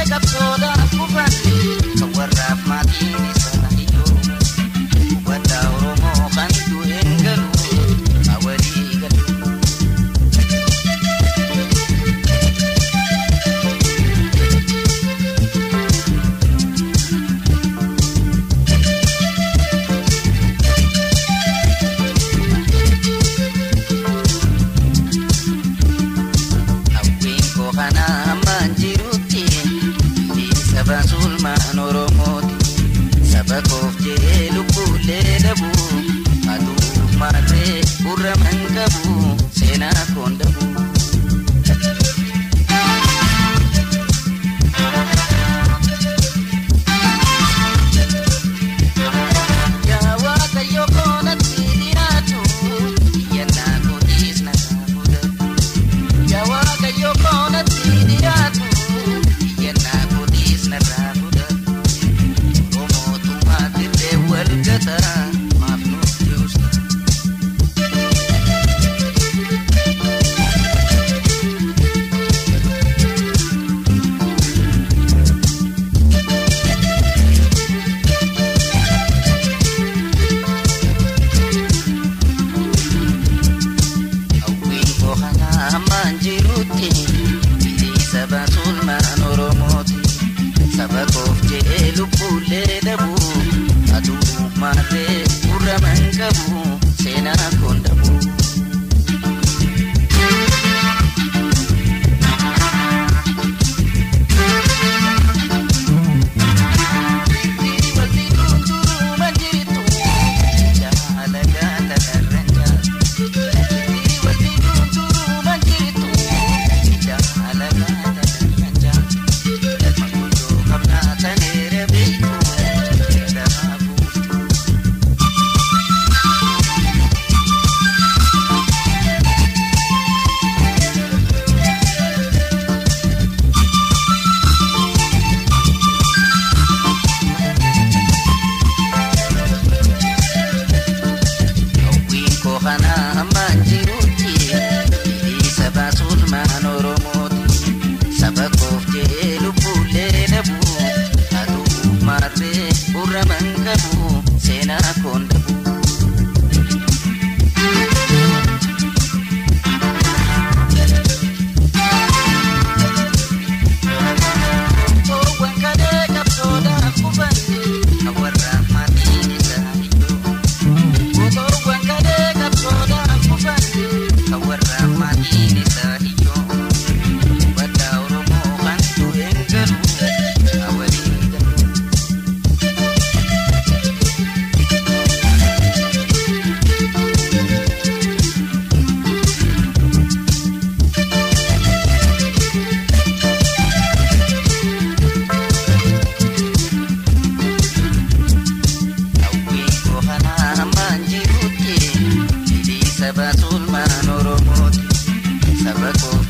Qabsoodhaaf kufan kan warraaf maatiin isaa iyyoo hubadhaa Oromoo kan du'een galu hawalii galu. Hawwiin koo kana hammaan jirutti saba sulmaan Oromooti. Saba koof jedhee lubbuullee dhabu aduu maarree gurra man qabu seenaa koon dhabu. Yaa Waaqayyo koonatti dhiyaatu iyyannaa kootiis na fudhadhu. Yaa Waaqayyo koonatti dhiyaatu iyyannaa kootiis narraa fudhadhu. Oromootummaa dirree wal gata maaf nutti usta. Hawwiin koo kana hammaan jirutti bilisa baasuulmaan Oromooti. Saba koof jedhee lubbuullee dhabu aduu maarree gurra man qabu seenaa koon dhabu. Firri walti dunduruma jirtu jaalagaa takarran jaaltu. Firri walti dunduruma jirtu jaalagaa takarran jaaltu. Maguddoo qabnaa taneera beektu jedhamaa buuftu. Hawwiin koo kana hammaan jirutti bilisa baasuulmaan Oromooti. Saba koof jedhee lubbuullee dhabu aduu maarree gurra man qabu seenaa koon dhabu. Toowwan kalee qabsoodhaaf kufan kan warraaf maatiin isaa iyyoo. Gotoowwan kalee qabsoodhaaf kufan kan warraaf maatiin isaa iyyoo. Hubadhaa Oromoo kan du'een galu hawalii galu. Hawwiin koo kana hammaan jirutti bilisa baasuulmaan Oromooti. Saba koof